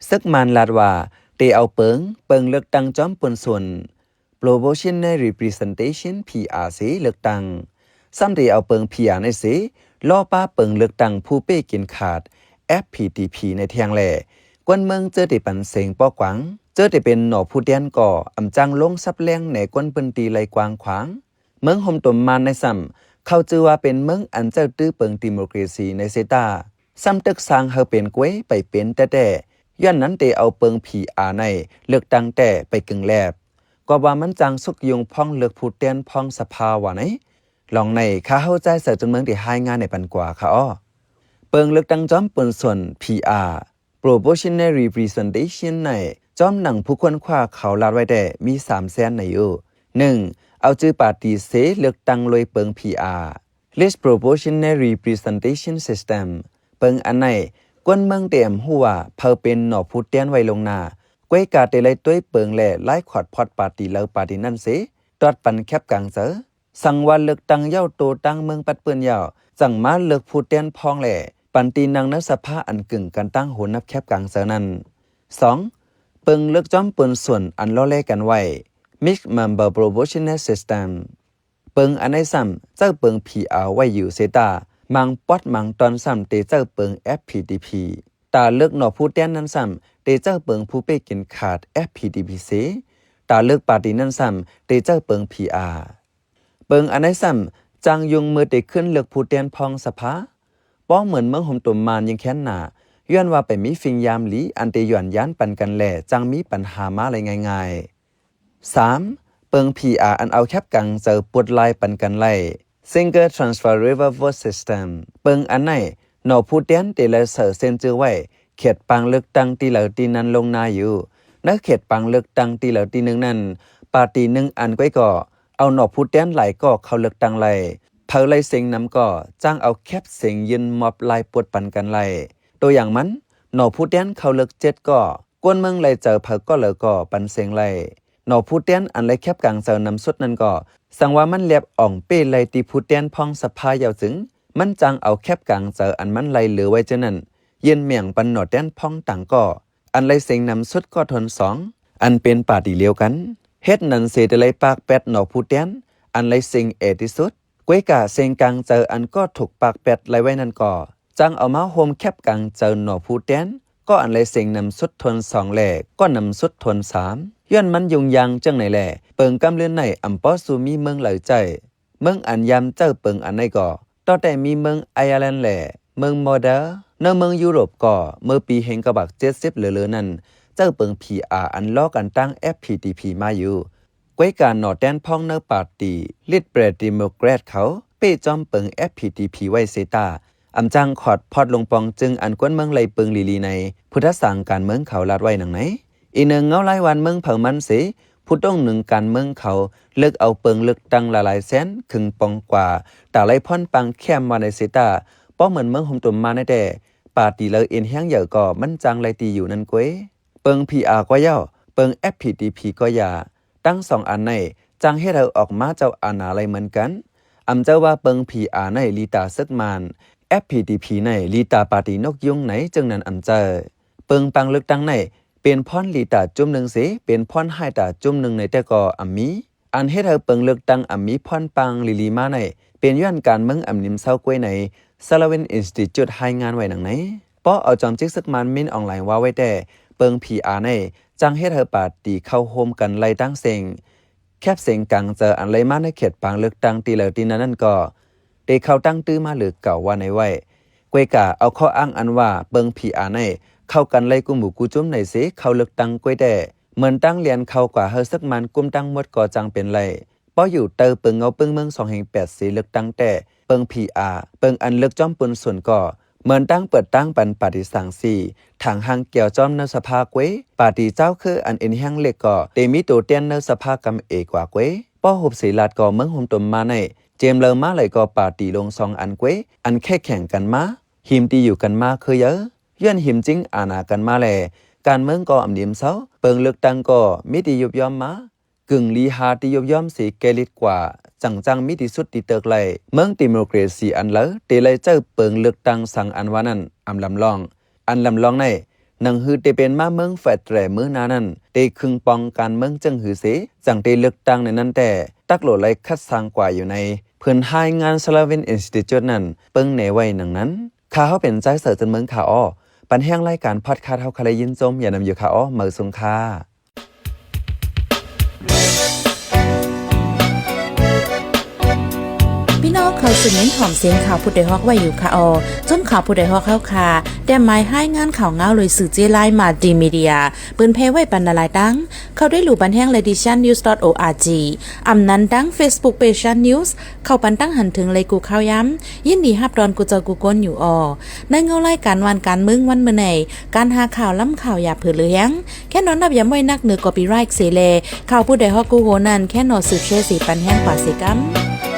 ເສິກມານລາດວ່າ ເຕເອົາເປິງ ເປິງເລືອກຕັ້ງຈອມປົນຊົນ Proportional Representation PR ເສເລືອກຕັ້ງ, ຊ້ຳເຕເອົາເປິງ PR ນັ້ນເສ ລໍປາເປິງເລືອກຕັ້ງຜູ້ເປ້ກິນຂາດ FPTP ໃນແທ່ງແລະ ກວນເມືອງເຈີເຕປັນເສັງປໍກວາງ, ເຈີເຕເປັນໜໍຜູ້ແທນກໍອຳຈັ່ງລົງສັບແລງແນກວນພື້ນທີ່ໄຫຼກວ້າງຂວາງ. ເມືອງໂຮມຕົມມານໃນຊ້ຳ ເຂົາຈື່ວ່າເປັນເມືອງອັນເຈົ້າຕື້ເປິງດີໂມເຄຣຊີໃນເຊຕາ, ຊ້ຳຕຶກສ້າງໃຫ້ເປັນກວຍໄປເປັນແຕ່ໆ, ຍ້ອນນັ້ນເຕເອົາເປິງ PR ໃນເລືອກຕັ້ງແຕ່ໄປກຶ່ງແລບ, ກໍວ່າມັນຈັ່ງສຸກຍຸງພ້ອງເລືອກຜູ້ແທນພ້ອງສະພາວ່າໃນ. ລອງໃນ ຂ້າເຮົາຈ່າຍສາຍຈົນເມືອງທີ່ຮາຍງານໃນປັນກວ່າຄ່າອໍ. ເປິງເລືອກຕັ້ງຈອມປົນຊົນ PR Proportional Representation ໃນ ຈອມໜັງຜູ້ຄົ້ນຄວ້າເຂົາລາດໄວ້ແຕ່ມີສາມແສນໃນຢູ່. ໜຶ່ງ ເອົາຈື່ປາຕີເສເລືອກຕັ້ງໂລຍເປິງ PR List Proportional Representation System. ເປິງອັນໃນ ກວນເມືອງເຕອຳຮູ້ວ່າ ໃຜເປັນໜໍຜູ້ແທນໄວ້ລ່ວງໜ້າ, ກວຍກາເຕໄລ່ຕົວເປິງແລະລາຍຂອດພອດປາຕີເລີປາຕີນັ້ນເສ ຕອດປັນແຄບກາງເຈີ. ສັງວ່າເລືອກຕັ້ງເຍົາໂຕຕັ້ງເມືອງປັດປືນເຍົາ, ຈັ່ງມາເລືອກຜູ້ແທນພ້ອງແລະ ປັນທີ່ນັ່ງໃນສະພາອັນກຶ່ງກັນຕັ້ງໂຫນັບແຄບກາງເຈີນັ້ນ. ສອງ ເປິງເລືອກຈອມປົນຊົນອັນລໍ້ແລກັນໄວ້ Mixed Member Proportional System. ເປິງອັນໃນຊ້ຳ ເຈົ້າເປິງ PR ໄວ້ຢູ່ເຊຕາ, ມັງປອດມັງຕອນຊ້ຳເຕເຈົ້າເປິງ FPTP. ຕາເລືອກໜໍຜູ້ແທນນັ້ນຊ້ຳ ເຕເຈົ້າເປິງຜູ້ເປ້ກິນຂາດ FPTP ເສ, ຕາເລືອກປາຕີນັ້ນຊ້ຳ ເຕເຈົ້າເປິງ PR. ເປິງອັນໃນຊ້ຳ ຈ້າງຍຸງເມື່ອເຕຂຶ້ນເລືອກຜູ້ແທນພ້ອງສະພາ, ປ້ອງເໝືອນເມືອງໂຮມຕົມມານຍິ່ງແຄ້ນໜາ, ຍ້ອນວ່າໄປມີຟິງຍາມຫຼີອັນເຕຫຍວນຢານປັນກັນແລ ຈັ່ງມີປັນຫາມາໄຫຼງ່າຍໆ. ສາມ ເປິງ PR ອັນເອົາແຄບກາງເຈີປົດລາຍປັນກັນໄລ່ Single Transferable Vote System. ເປິງອັນໃນ ໜໍຜູ້ແທນເຕລະເສີເຊັນຈື່ໄວ້ ເຂດປາງເລືອກຕັ້ງທີ່ເລີທີ່ນັ້ນລົງໜ້າຢູ່. ໃນເຂດປາງເລືອກຕັ້ງທີ່ເລີທີ່ໜຶ່ງນັ້ນ ປາຕີໜຶ່ງອັນກວຍກໍ ເອົາໜໍຜູ້ແທນຫຼາຍກໍເຂົ້າເລືອກຕັ້ງໄລ່. ໃຜໄລ່ເສັງນຳກໍຈ້າງເອົາແຄບເສັງຍື່ນມອບລາຍປົດປັນກັນໄລ່. ຕົວຢ່າງມັນ ໜໍຜູ້ແທນເຂົ້າເລືອກເຈັດກໍ ກວນເມືອງໄລ່ເຈີໃຜກໍເລີກໍປັນເສັງໄລ່. ໜໍຜູ້ແທນອັນໄລ່ແຄບກາງເຈີນຳສຸດນັ້ນກໍ ສັງວ່າມັນແລບອອງເປ້ໄລ່ທີ່ຜູ້ແທນພ້ອງສະພາເຍົາຈຶ່ງ ມັນຈ້າງເອົາແຄບກາງເຈີອັນມັນໄລ່ເຫຼືອໄວ້ເຈີນັ້ນ ຍື່ນແມງປັນໜໍແທນພ້ອງຕ່າງກໍ ອັນໄລ່ເສັງນຳສຸດກໍທົນສອງ ອັນເປັນປາຕີລຽວກັນ. ເຮັດນັ້ນເສເຕໄລ່ປາກແປດໜໍຜູ້ແທນ ອັນໄລ່ເສັງເອທີ່ສຸດ. ກວຍກາເສັງກາງເຈີອັນກໍຖືກປາກແປດໄລ່ໄວ້ນັ້ນກໍ ຈັ່ງເອົາມາໂຮມແຄບກາງເຈີໜໍຜູ້ແທນ ກໍອັນໄລ່ເສັງນຳສຸດທົນສອງແລະ ກໍນຳສຸດທົນສາມ. ຍ້ອນມັນຍຸງຢ່າງຈັ່ງໃນແລ ເປິງກຳລືນໃນອຳປໍສູ່ມີເມືອງເລີໃຈ. ເມືອງອັນຍາມເຈົ້າເປິງອັນໃນກໍ ຕໍ່ແຕ່ມີເມືອງໄອອາແລນແລ ເມືອງມໍເດີ ໃນເມືອງຢູໂຣບກໍ ເມື່ອປີເຮງເກົ້າຮ້ອຍເຈັດສິບເລີໆນັ້ນ ເຈົ້າເປິງ PR ອັນລໍ້ກັນຕັ້ງ FPTP ມາຢູ່. ກວຍກາໜໍແທນພ້ອງໃນປາຕີ Liberal Democrat ເຂົາເປ້ຈອມເປິງ FPTP ໄວ້ເສຕາ ອຳຈັ່ງຂອດພອດລົງປອງຈຶ່ງອັນກວນເມືອງໄລ່ເປິງລີໆໃນ ຜູ້ທັດສາງການເມືອງເຂົາລາດໄວ້ດັ່ງໃນ. ອີກໜຶ່ງເງົາລາຍວານເມືອງເຜີາມັນເສ ຜູ້ຕົງໜຶງການເມືອງເຂົາເລືອກເອົາເປິງເລືອກຕັ້ງຫຼາຍໆແສນ ຄຶ່ງປອງກວ່າ ຕາໄລ່ພອນປາງແຄມວ່າໃນເສຕາ ປ້ອມເໝືອນເມືອງໂຮມຕົມມາໃນແຕ່ ປາຕີເລີເອັນແຮງໃຫຍ່ກໍມັນຈັ່ງໄລ່ທີ່ຢູ່ນັ້ນກວຍ. ເປິງ PR ກໍເຍົາ ເປິງ FPTP ກໍຢ່າ ທັງສອງອັນໃນຈັ່ງເຮັດໃຫ້ອອກມາເຈົ້າອານາໄລ່ເໝືອນກັນ. ອຳເຈົ້າວ່າເປິງ PR ໃນລີຕາເສິກມານ FPTP ໃນລີຕາປາຕີນົກຍຸງໃນຈຶ່ງນັ້ນອຳເຈົ້າ. ເປິງປາງເລືອກຕັ້ງໃນເປັນພອນດີຕາຈຸ່ມໜຶ່ງເສ ເປັນພອນຮ້າຍຕາຈຸ່ມໜຶ່ງໃນແຕ່ກໍອຳມີ. ອັນເຮັດໃຫ້ເປິງເລືອກຕັ້ງອຳມີພອນປາງລີໆມາໃນ ເປັນຍ້ອນການເມືອງອຳນິມເຊົາກວຍໃນ Salween Institute ຮາຍງານໄວ້ດັ່ງໃນ. ເພາະເອົາຈອມຈິກເສິກມານ Min Aung Hlaing ວ່າໄວ້ແຕ່ ເປິງ PR ໃນຈັ່ງເຮັດໃຫ້ປາຕີເຂົ້າໂຮມກັນໄລ່ຕັ້ງເສັງ ແຄບເສັງກາງເຈີອັນໄລ່ມາໃນເຂດປາງເລືອກຕັ້ງທີ່ເລີທີ່ນັ້ນນັ້ນກໍ ເຕເຂົ້າຕັ້ງຕື້ມາຫຼືເກົ່າວ່າໃນໄວ້. ກວຍກາເອົາຂໍ້ອ້າງອັນວ່າເປິງ PR ໃນເຂົ້າກັນໄລ່ກູ່ໝູ່ກູ່ຈຸ່ມໃນເສເຂົ້າເລືອກຕັ້ງກວຍແຕ່ ເໝືອນຕັ້ງລຽນເຂົ້າກວ່າໃຫ້ເສິກມານກຸມຕັ້ງໝົດກໍຈັ່ງເປັນໄລ່. ເພາະຢູ່ໃຕ້ເປິງເງົາປຶ້ງເມືອງສອງແຫ່ງແປດເສເລືອກຕັ້ງແຕ່ ເປິງ PR ເປິງອັນເລືອກຈອມປຸນສູນກໍ ເໝືອນຕັ້ງເປີດຕັ້ງປັນປາຕີສາງສີ ທາງຫ່າງແກ່ວຈອມໃນສະພາກວຍ. ປາຕີເຈົ້າຄືອັນເອັນແຮງເລັກກໍເຕມີໂຕແທນໃນສະພາກຳເອກວ່າກວຍ. ເພາະຮູບສີລາດກໍເມືອງໂຮມຕົມມາໃນ ເຈມເລີມາໄຫຼກໍປາຕີລົງສອງອັນກວຍ ອັນແຂກແຂ່ງກັນມາ ຫິມທີ່ຢູ່ກັນມາຄືເຢີ ຍ້ອນຫິມຈິງອານາກັນມາແລ ການເມືອງກໍອຳດິມເຊົາ ເປິງເລືອກຕັ້ງກໍມີທີ່ຍຸບຍ່ອມມາ ກຶ່ງລີຫາທີ່ຍຸບຍ່ອມເສແກ່ລິດກວ່າ ຈັ່ງຈັ່ງມີທີ່ສຸດທີ່ເຕີກໄຫຼ. ເມືອງດີໂມເຄຣຊີອັນເລີ ເຕໄລເຈົ້າເປິງເລືອກຕັ້ງສັງອັນວ່ານັ້ນ ອຳລຳລອງ ອັນລຳລອງໃນ ໜັງຫືອເຕເປັນມາເມືອງແຟດແຕຣມື້ໜ້ານັ້ນ ເຕຄຶງປ່ອງການເມືອງຈັ່ງຫືເສ ຈັ່ງເຕເລືອກຕັ້ງໃນນັ້ນແຕ່ ຕັກໂຫຼໄລຄັດສ້າງກວ່າຢູ່ໃນ ເພິ່ນຮາຍງານ Salaween Institute ນັ້ນ ເປິງແນໄວ້ໜັງນັ້ນ. ຂ້າເຮົາເປັນຈາຍເສີເຈີນເມືອງ ຄາອໍ ປັນແຮງລາຍການພອດຄາສເຮົາຄາໄດ້ຍິນຊົມ ຢ່ານຳຢູ່ ຄາອໍ ເໝີສູງຄ່າ. ພີ່ນ້ອງເຂົ້າສູ່ເມັນຖອມສຽງຂ່າວຜູ້ໃດຮອກໄວ້ຢູ່ ຄາອໍ ຊຸມຂ່າວຜູ້ໃດຮອກເຮົາຄ່າ ແຕ້ມໝາຍຮາຍງານຂ່າວງາວໂດຍສື່ເຈ້ລາຍ Multimedia ເປີນແຜ່ໄວ້ປັນຫຼາຍໆຕັ້ງ ເຂົ້າໄດ້ລູບັນແຮງ Ladies Shan News dot org ອຳນັ້ນດັ່ງ Facebook Page Shan News ເຂົ້າປັນຕັ້ງຫັນເຖິງໄລກູ່ຂ່າວຢາມ ຍິນດີຮັບຕ້ອນກູ່ເຈົ້າກູ່ຄົນຢູ່ອໍ. ໃນເງົາລາຍການຫວ່ານການເມືອງວັນມື້ໃນ ການຫາຂ່າວລ້ຳຂ່າວຢ່າເຜີເຫຼືອແຮງ ແຄ່ນອນນັບຢາມໄວ້ນັກເໜືອ copyright ເສແລ ຂ່າວຜູ້ໃດຮອກກູ່ໂຮນັ້ນ ແຄ່ນອນສືບແຊເສປັນແຮງກວ່າເສກຳ.